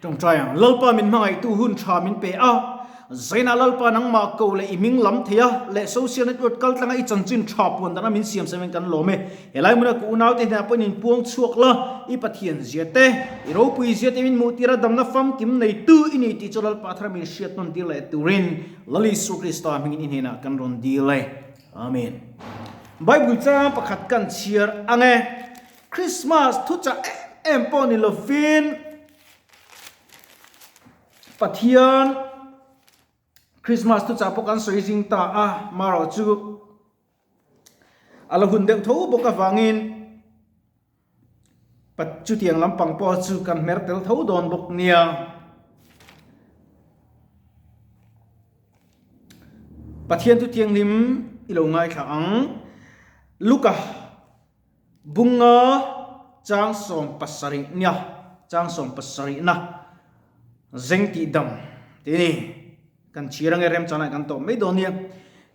Ṭawngṭai ang, Lalpa min hmangaihtu hun ṭha min pe a, Zainah Lalpa nangmah ko leh i hming lam thei a, leh social network kal tlanga i chanchin ṭha puan dana min siam samin kan lawm e. Helai hmuna ka unaute hnenah pawhin in puang chhuak la, i Pathian zia te, i ropui zia te min hmuh tir a, damna famkim neitu i ni tih chu Lalpa thar min hriat nawn tir leh turin Lal Isua Krista hmingin i hnenah kan rawn dil e. Amen. Bible chang pakhat kan chhiar ang e. Christmas thuchah em em pawh ni lovin Pathian Christmas thuchah pawh kan sawi zing ta a, marawh chu a la hun deuh tho bawk avangin chutiang lampang pawh chu kan hmer tel tho dawn bawk nia. Pathian thu thianghlim i lo ngaithla ang. Luka. Bunga chang 70 nia, chang 70 na zeng tih dam tih ni. Kan chhir ange remchana kan tawp mai dawn nia.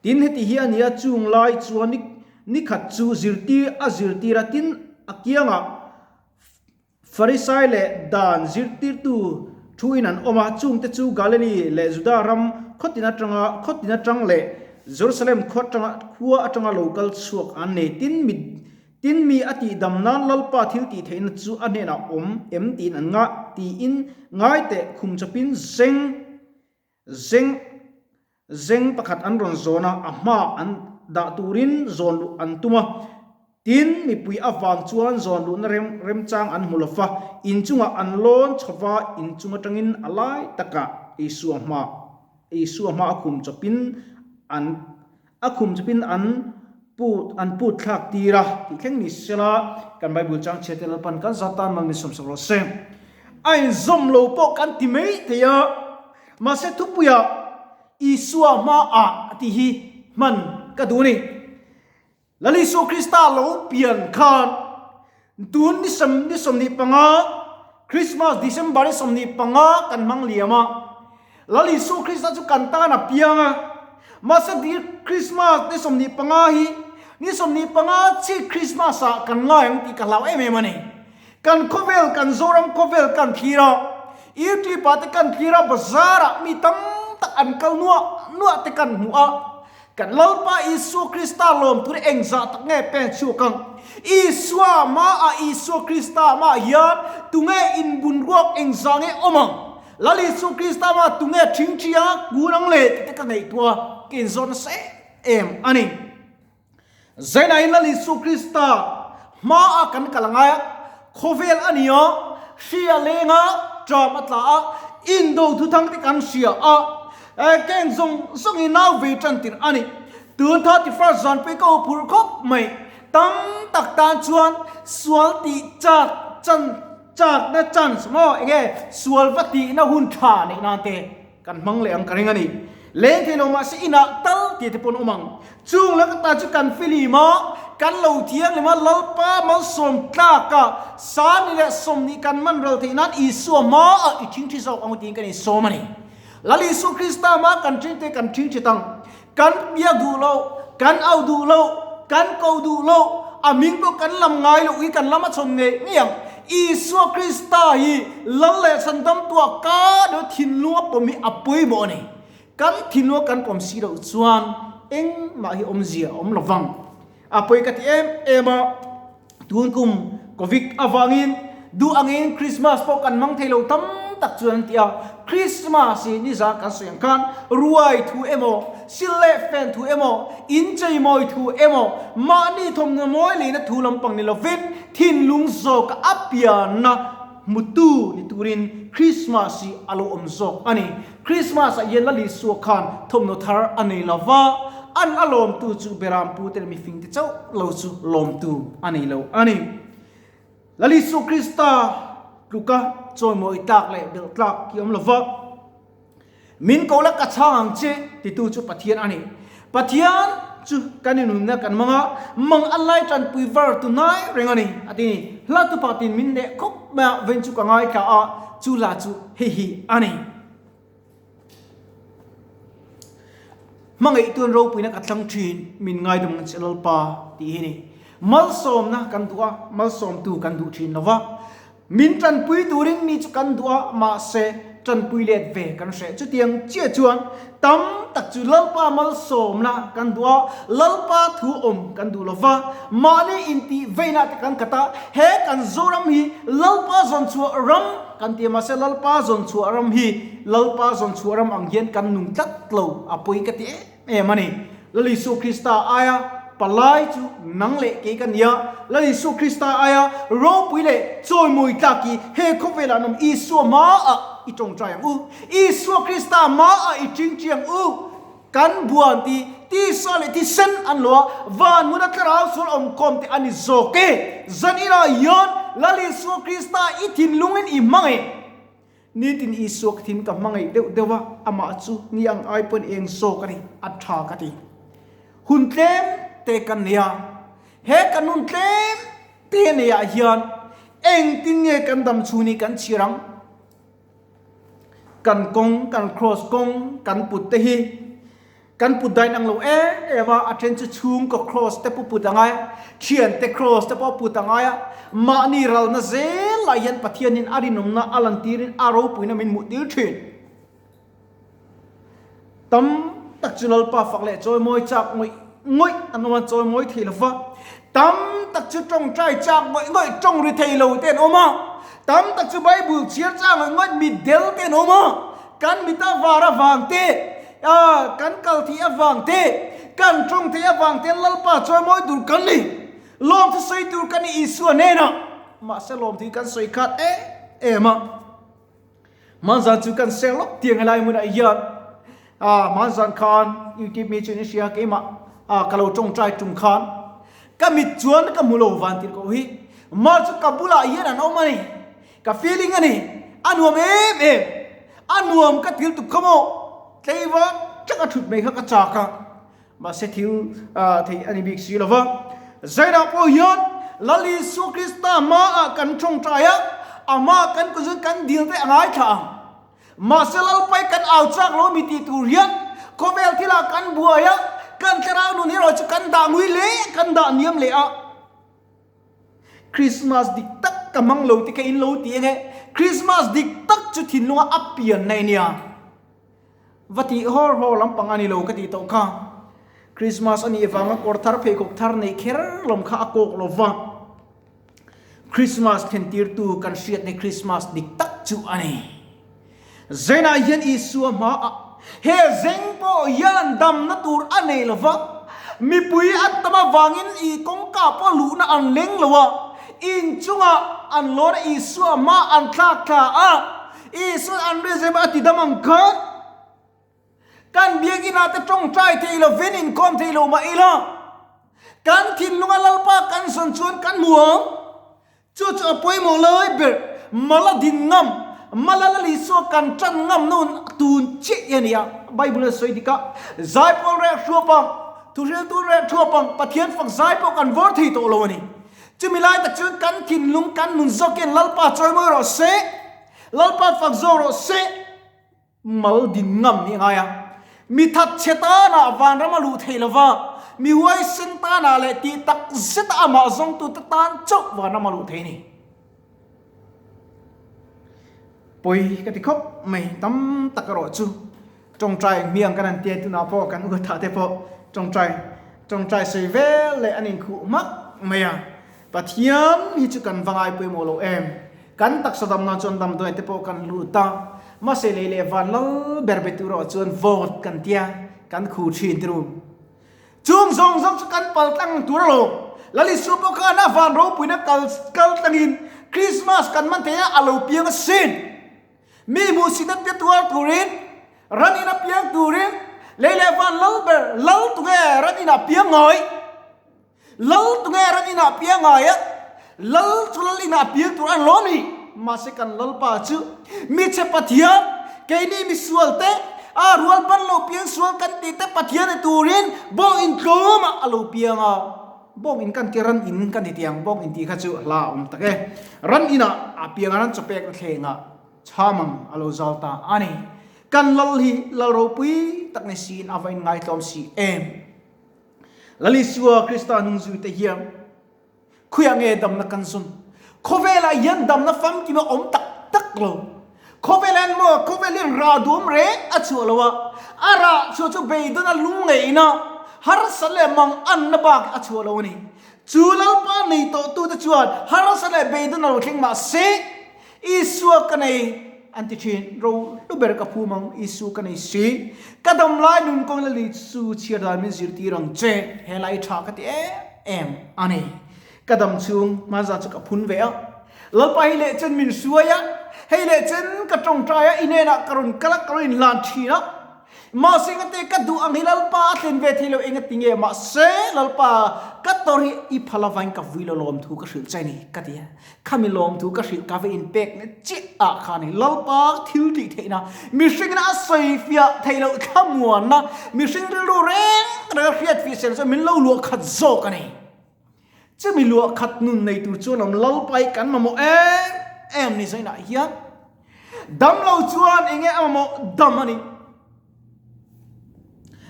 Tin heti hi a nia chung lai chuan ni ni khat chu zirtir a zirtir a tin a kiangah Farisai leh dan zirtirtu thu in an awm a, chungte chu Galili leh Juda ram khawtin atanga khawtin atang leh Jerusalem khua atanga khua atanga lo kal chhuak an nei. Tin mi tin mi a tihdam nan Lalpa thil tih theihna chu a hnenah awm em tiin an nga tiin ngai teh khum chawpin zeng zeng Zeng pakhat an rawn zawn a, a hma an dah turin zawn luh an tum a. Tin, mipui avang chuan zawn luhna rem remchang an hmu lo va, inchungah an lawn chho va, inchung atangin a lai takah Isua hma Isua hma a khum chawpin an a khum chawpin an put an put thlak tir a tih thleng ni sela, kan Bible chang chhiate Lalpan kan zat tan mal min sawmsak rawh se. A inzawm lo pawh kan ti mai thei a. Mahse thupuiah Isua hmaah tih hi hman ka duh a ni. Lal Isua Krista lo pian khan tun ni sawm ni 25, Christmas December ni 25 kan hmang liam a. Lal Isua Krista chu kan tan a piang a. Mahse Christmas ni 25 hi ni 25 chi Christmas ah kan ngai ang tih ka hlau em em a ni. Kan khawvel, kan Zoram khawvel kan thlir a, YouTube ah te kan thlir a, bazar ah mi tam tak an kal nuah nuah te kan hmuh a, kan Lalpa Isua Krista lawm tur engzah tak nge pen chhuak ang? Isua hmaah Isua Krista hmaah hian tunge inbunruak engzah nge awm ang? Lal Isua Krista hmaah tunge thingthi a kun ang le tih te ka ngaihtuah a, ka inzawt nasa em em a ni. Zainain Lal Isu Krista hmaah kan kal angai a, khawvel a ni a, hri a leng a, ṭam a tla a, indo thuthang te kan hria a, keng zawng zawngin nau ve ṭan tirh a ni. Tun 31 zan pawh i ka uphurh khawp mai. Tam tak tan chuan sual tih chak chan chakna chance maw enge sual va tihna hun ṭha neih nan te Kan hmang leh ang ka ring a ni. Leng thei lo mahse inah tal tih te pawn awm ang. Chung laka ta chu kan filim a, kan lo thianghlim a, Lalpa malsawm tlak a, Sani leh Sawmni kan man ral theih nan Isua hmaah i thingthi zawk ang u tiin kan insawm a ni. Lal Isua Krista hmaa kan thingte kan thingthi tang. Kan biak duh lo, kan au duh lo, kan ko duh lo, a hming pawh kan lam ngai loh hi kan lam a chhawn ngei ngei ang. Isua Krista hi Lal leh Chhandam tuah ka deuh thinlung a pawm hi a pawimawh a ni. Kan thinlung a kan pawm si loh chuan engmah hi awmzia a awm lo vang. A pawi ka ti em em a, tun kum Covid avangin duh angin Christmas pawh kan hmang thei lo tam tak chuan an ti a, Christmas hi nizan kan sawi ang khan ruai thu emaw, sil leh fen thu emaw, inchei mawi thu emaw, mahni thawmhnaw mawi leina thu lampang ni lovin thinlung zawka a pianna hmutu ni turin Christmas hi a lo awm zawk a ni. Christmas ah hian Lal Isua khan thawmhnaw thar a nei lo va, an a lawmtu chu Berampu te leh mifing te chauh lo chu lawmtu a nei lo a ni. Lal Isua Krista tluka chawimawi tlak leh belh tlak hi awm lo va, Min ko la ka chhang ang che titu chu Pathian a ni. Pathian chu kan inunna kan mang a, mang a lai tanpui var tu hnai reng a ni a ti ni. Hla tu pakhatin min leh khawp mai a, ven chu ka ngaithla a, chu hla chu hei hi a ni. Hmangaihtuan ropuina ka thlang thin, min ngaidam ang che Lalpa tih hi ni. Malsawmna kan duh a, malsawmtu kan duh thin lo va. Min tanpui turin mi chu kan duh a, mahse, tanpui let ve kan hreh. Chutiang chiah chuan tam tak chu Lalpa malsawmna kan duh a, Lalpa thu awm kan duh lo va, mahni intih veina te kan khat a, he kan Zoram hi Lalpa zawnchhuah ram kan ti a, mahse Lalpa zawnchhuah ram hi Lalpa zawnchhuah ram ang hian kan nung tlat lo, a pawi ka ti em. Em a ni. Lal Isua Krista aia palai chu nang leh kei ka nia. Lal Isua Krista aia ropui leh chawimawi tlak hi he khawvelah an awm. Isua hmaah i tawngtai ang u. Isua Krista hmaah i tingti ang u. Kan buan ti tisa leh thisen an lo a, van hmuna thlarau sual awmkhawm te a ni zawk e. Zan inah hian Lal Isua Krista i thinlungin i hmangaih. Nitin Isua ka thin ka hmangaih deuh deuh a, amah chu ni ang ai pawn eng zawk a ni, a tha ka ti. Hun tlem te kan nei a, he kan hun tlem te nei ah hian engtin nge kan dam chhung hi kan chhir ang? Kan kawng, kan cross kawng kan put te hi Kan put dain ang lo em em a, a then chu chhungkaw cross te pawh put a ngai a, thian te cross te pawh put a ngai a, mahni ralna zel lai hian Pathianin a rinawmna a lantirin a ropuina min hmuh tir thin. Tam tak chu Lalpa fak leh chawimawi chak ngawih ngawih an awm a, chawimawi thei lo va, tam tak chu tawngtai chak ngawih ngawih tawng ri thei lo te an awm a, tam tak chu Bible chhiar chak ngawih ngawih mitdel te an awm a, kan mita var avang te, A, kan kal thei avang te, kan tawng thei avang te Lalpa chawimawi tur kan ni. Lawmthu sawi tur kan ni Isua hnenah. Mahse lawmthu hi kan sawi khat em em a. Hmanzan chu kan ser lawk tiang helai hmunah hian a hmanzan khan YouTube mi chu in hria keimah a ka lo tawngtai tum khan ka mit chuan ka hmu lo van tir ko hi. Mah chu ka bulah hian an awm a ni. Ka feeling a ni, a nuam em em, a nuam ka til tuk kha maw, tleiva tak a thut mai kha ka chak a, mahse thil theih a ni bik si lo va. Zainah pawh hian Lal Isua Krista hmaah kan tawngtai a, a hmaah kan kut chuan kan dil te a ngaithla ang. Mahse Lalpai kan au chak lo mi tih tur hian khawvel thilah kan buai a, kan thlarau nun erawh chu kan dah ngui leh kan dah niam leh a. Christmas dik tak ka hmang lo ti kha in lo ti enge Christmas dik tak chu thinlunga a pian na ania va tih hawr hawr lampang a ni lo ka tih tawh kha Christmas a nih vanga kawr thar pheikhawk thar neih kher lawm kha a kawk lo va Christmas thlen tirtu kan hriat ni Christmas dik tak chu a ni Zainah hian Isua hmaah he zeng pawh hian damna tur a nei lo va, mipui an tam avangin i kawngka pawh luhna an leng lo a, inchungah an lawn a, Isua hma an thlak thla a, Isua'n an rizem a ti dam ang kha. Kan biakinah te tawngtai thei lovin inkhawm thei lo mah ila, kan thinlunga Lalpa kan zawn chuan kan hmu ang. Chu chu a pawimawh lai ber, mala din ngam, mala Lal Isua kan tan ngam na hun tun chiah i a ni a. Bible a sawi dik a, Zaipawl reh hruap ang, thuhriltu reh thuap ang, Pathian fak zai pawh kan vawr thei tawh lo a ni. Chumi lai tak chuan kan thinlung, kan nun zawkin Lalpa chawimawi rawh se, Lalpa fak zawk rawh se. Mal din ngam hi a ngai a. Mi that chhe tanah vanram a luh theih lova, mi huaisen tanah leh tih tak zeta amah zawngtute tan chauh vanram a luh theih a ni. Pawi ka ti khawp mai, tam tak erawh chu tawngtai hmiang kan han tia tunah pawh kan uatah te pawh tawngtai tawngtai sawi vel leh an inkhuh hmak mai a. Pathian hi chu kan va ngai pawimawh lo em? Kan taksa dam nan chuan damdawi te pawh kan lut a, mahse lei leh van lal ber be tur erawh chuan vote kan tia kan khu thin ti ru. Chung zawng zawng chu kan pal tlang tur alawm. Lal Isua pawh khan a van ropuina kal kal tlangin Christmas kan man thei a, a lo piang asin. Mi hmuhsitna te tuar turin, ran ina piang turin, lei leh van lal ber lal tunge ran inah piang ngai? Lal tunge ran inah piang ngai a, lal chu lal inah piang tur an lo ni. Mahse kan Lalpa chu michhe Pathian, keini misual te, a rual ban lo piang sual kan tih te Pathian ni turin bawng in tlawmah a lo piang a. Bawng in kan ti ran in kan ti tiang, bawng in tih kha chu hla a awm tak e. Ran inah a piang a, ran chawpekna thlengah chhamang a lo zal ta a ni. Kan lal hi lal ropui tak ni siin a va inngai tlawm si em. Lal Isua Krista hnung zuite hian khuiah nge damna kan zun? Khawvelah hian damna famkim a awm tak tak lo. Khawvel hian maw, khawvel hian rah duam reng a chhuah lo a, a rah chhuah chu beidawna lungngeihna, harsa leh manganna bak a chhuah lo a ni. Chu Lalpa nei tawhtute chuan harsa leh beidawna lo thleng mah se, Isua ka nei an ti thin. Ro hlu ber ka phum ang, Isua ka nei si. Ka dam lai nun kawng la ni chu chhiar dan min zirtir ang che, he lai tha ka ti em em a ni. Ka dam chhung hmanzan chu ka phun ve a, Lalpa hei leh chen min hruai a, hei leh chen ka tawngtai a, i hnenah ka rawn kal a, ka rawn inhlan thin a. Mahse engate ka duh ang hi Lalpa a thlen ve thei lo, engati nge mahse Lalpa ka tawrh hi i phal avain ka vui lo lawmthu ka hrilh che ni ka ti a. Khami lawmthu ka hrilh ka va inpek na chiah ah khan hi Lalpa thil tih theihna, mihringin a sawi fiah theih loh thlamuanna, mihring rilru reng reng a hriat fiah sel chuan min lo luah khat zawk a ni. Chumi luah khat nun nei tur chuan awm Lalpa hi kan mamawh em em ni zainah hian damlo chuan enge a mamawh dam a ni.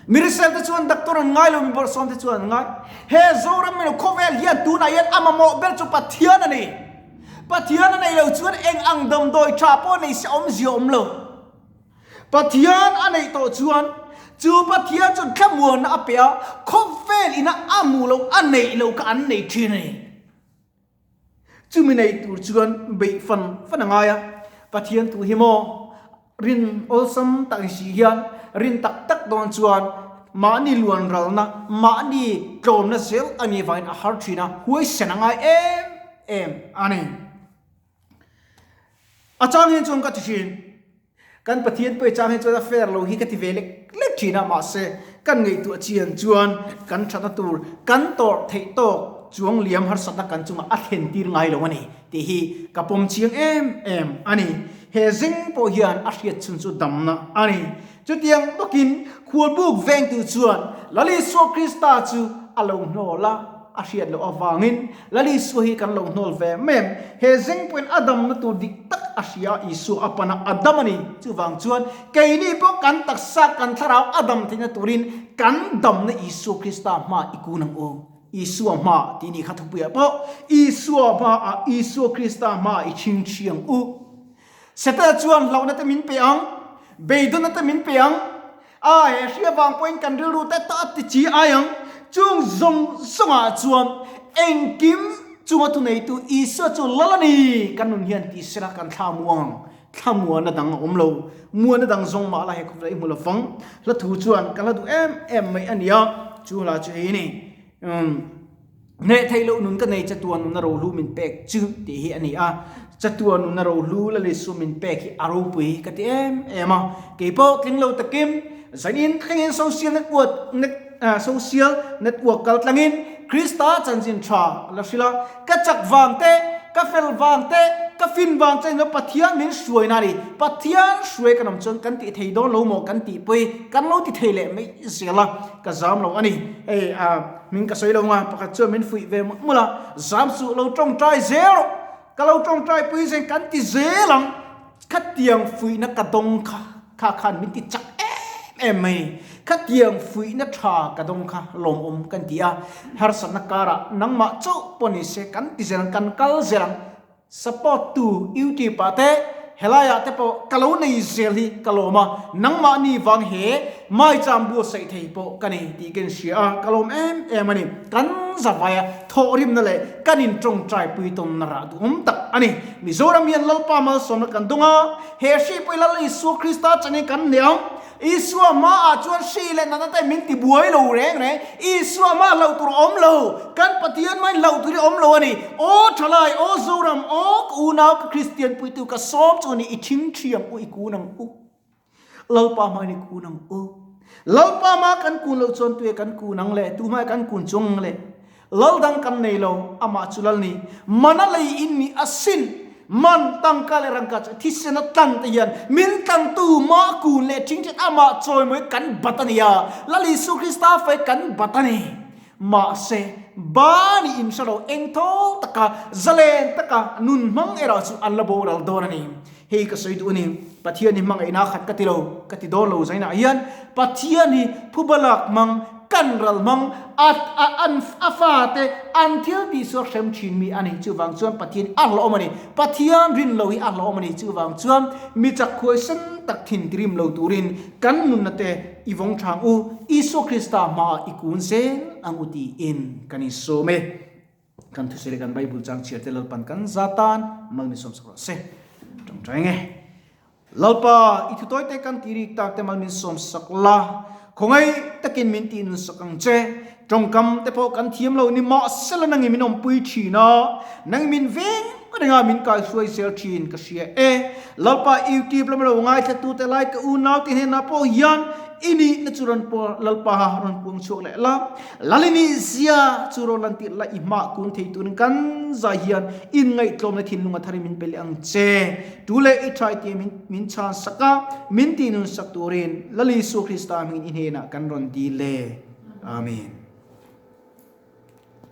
Mirisel te chuan doctor an ngai lo, mi bawrhsawm te chuan an ngai. He Zoram mino khawvel hian tunah hian a mamawh ber chu Pathian a ni. Pathian a nei lo chuan eng ang damdawi tha pawh nei se awmzia awm lo. Pathian a neih tawh chuan chu Pathian chuan thlamuanna a pe a, khawvel ina a hmuh loh a neih loh kha an nei thin a ni. Chumi nei tur chuan beih fan fan a ngai a, Pathian thu hi maw rin awlsam tak ni si hian rin tak tak dawn chuan mahni luan ralna, mahni tlawmna zel a nih vangin a har thin a, huaisen a ngai em em a ni. A chang hian chuan ka ti thin, kan Pathian pawh i chang hian chuan a fair lo hi ka ti ve lek lek thin a, mahse kan ngaihtuah chian chuan kan thatna tur kan tawrh theih tawk chuang liam harsatna kan chungah a thlen tir ngai lo a ni tih hi ka pawm chiang em em a ni. He zing pawh hian a hriat chhun chu damna a ni. Chutiang bawkin khualbuk vengtu chuan Lal Isua Krista chu a lo hnawl a. A hriat loh avangin Lal Isua hi kan lo hnawl ve mai em? He zeng pawhin a damna tur dik tak a hria a, Isua a pan a, a dam a ni. Chuvang chuan keini pawh kan taksa, kan thlarau a dam theihna turin kan damna Isua Krista hmaah i kun ang u. Isua hma tih ni kha thupuiah pawh Isua hmaah, Isua Krista hmaah i chhingchhi ang u. Setana chuan hlauhna te min pe ang, beidawnna te min pe ang, a he hria vang pawhin kan rilru te ta ti chi ai ang. Chung zawng zawngah chuan engkim chunga thuneitu Isua chu lal a ni, kan nun hian ti sela kan thla muang ang. Thla muana dang a awm lo, muana dang zawng mah la he khawpla i hmu lo vang. Hla thu chuan ka hla duh em em mai a nia, chu hla chu hei a ni. Hneh theih loh nun ka nei chatuan nuna rohlu min pek chu tih hi a ni a, chatuan nuna rohlu la Lisu min pek hi a ropui ka ti em em a, keipawh tling lo takin zanin thlengin social network social network kal tlangin Krista chanchin tha la hrilh a, ka chak vang te, ka fel vang te, ka fin vang te englo Pathian min hruaina a ni, Pathian hruai kan awm chuan kan tih thei dawn lo maw kan tih pawhi kan lo ti thei leh mai zel a, ka zam lo a ni, hei a. Hming ka sawi lo nga, pakhat chuan min fuih ve mawlh mawlh a, zam suh lo tawngtai zel rawh, ka lo tawngtai pui zen kan ti zel ang, khatiang fuihna ka dawng kha, kha khan min ti chak em em mai ni, khatiang fuihna tha ka dawng kha lawmawm kan ti a, harsatna karah nangmah chauh pawh ni se kan ti zel ang, kan kal zel ang. Support tu YouTube ah te helai ah te pawh ka lo nei zel hi ka lawm a, nangmahni vang he maicham buatsaih thei pawh ka nei tih ka inhria a, ka lawm em em a ni. Kan zavai a thawhrimna leh kan in tawngtai pui tawnna rah duhawm tak a ni. Mizoram hian Lalpa malsawmna kan dawng a, he hri pawh hi Lal Isua Krista changin kan nei ang. Isua hmaah chuan hri leh natna te min ti buai lo reng reng. Isua hmaah hlauh tur a awm lo. Kan Pathian hmain hlauh tur hi a awm lo a ni. Aw Thalai, aw Zoram, aw ka unau, ka Kristian puitu, ka sawm chu a ni, i thing thi ang u, i kun ang u. Lalpa hmain i kun ang u. Lalpa hmaa kan kun loh chuan tuia kan kun ang le, tu hmaia kan kun chuang ang le. Lal dang kan nei lo, amah chu lal ni. Mana lei in ni asin. Man tangka leh rangka chu thisen a tlang te hian min tlangtu mah kun leh thingthen amah chawimawi kan bat a ni a, Lal Isu Krista fai kan bat a ni. Mahse, bani in hre lo eng tho taka zalen taka nun hmang erawh chu an la boral dawn a ni. Hei ka sawi duh a ni, Pathian hi hmangaihna khat ka ti lo, ka ti dawn lo zainah hian Pathian hi phuba lak hmang. Kan ral hmang a a an a fate an thil tih suak hrem thin mi a ni. Chuvang chuan Pathian a hlawhawm a ni. Pathian rin lo hi a hlawhawm a ni. Chuvang chuan mi chak khuai sen tak thin tirim lo turin kan nunna te i vawng thang u, Isua Krista hmaah i kun zel ang u tiin kan insawm e. Kan thusawi leh kan Bible chang chhiar te Lalpan kan za tan mal min sawmsak rawh se. Tawngtai nge. Lalpa, i thutawi te kan ti rik tak te mal min sawmsak la, khawngaih takin min tih nun sak ang che. Tawngkam te pawh kan thiam lo ni mahsela nangin min awmpui thin a, nangin min veng reng a min kaihruai zel thin ka hria e. Lalpa, YouTube lama lo ngaithla tute lai ka unau te hnenah pawh hian i nihna chu rawn Lalpa rawn puang chhuak leh la. Lalini zia chu rawn lan tirh la i hmah kun thei turin kan zai hian inngaihtlawmna thinlung a tharin min pe leh ang che. Tu leh i thai tia min min chhan sak a, min tihnun sak turin Lal Isua Krista hmingin i hnenah kan rawn dil e. Amen.